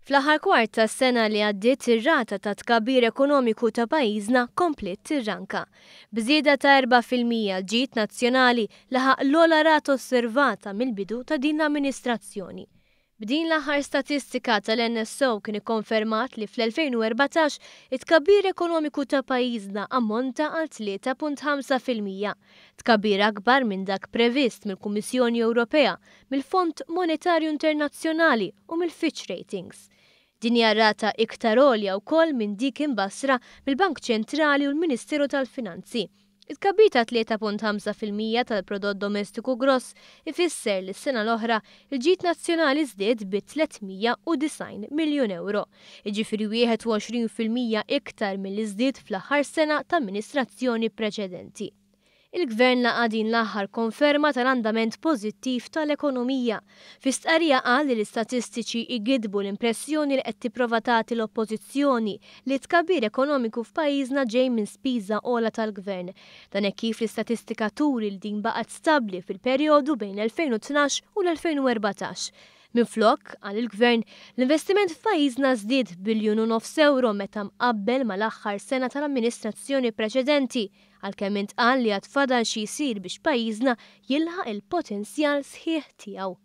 Fl-aħħar kwart tas-sena li għaddiet ir-rata ta' tkabbir ekonomiku ta' pajjiżna kompliet tirranka. B'żieda ta' 4% l-ġid nazzjonali laħaq l-ogħla rata osservata mill-bidu ta' din l-amministrazzjoni. B'din l-aħħar statistika tal-NSO kien ikkonfermat li fl-2014 it-tkabbir ekonomiku ta' pajjiżna ammonta għal 3.5%. Tkabbir akbar minn dak previst mill-Kummissjoni Ewropea, mill-Fond Monetarju Internazzjonali u mill-Fitch Ratings. Din hija rata iktar għolja wkoll minn dik imbassra mill-Bank Ċentrali u l-Ministeru tal-Finanzi. It-tkabbir ta' 3.5% tal-prodott domestiku gross ifisser li s-sena l-oħra l-ġid nazzjonali żdied bi 390 miljun ewro, jiġifieri 21% iktar milli żdied fl-aħħar sena ta' amministrazzjoni preċedenti. Il-Gvern laqa' din l-aħħar konferma tal-andament pożittiv tal-ekonomija. Fi stqarrija qal li l-istatistiċi jgiddbu l-impressjoni li qed tipprova tagħti l-Oppożizzjoni li t-tkabbir ekonomiku f'pajjiżna ġej minn spiża ogħla tal-Gvern. Dan hekk kif l-istatistika turi li din baqgħet stabbli fil-perjodu bejn l-2012 u l-2014. Minflok, qal il-Gvern, l-investiment f'pajjiżna żdied b'biljun u nofs ewro meta mqabbel mal-aħħar sena tal-amministrazzjoni preċedenti, għalkemm intqal li għad fadal xi jsir biex pajjiżna jilħaq il-potenzjal sħiħ tiegħu.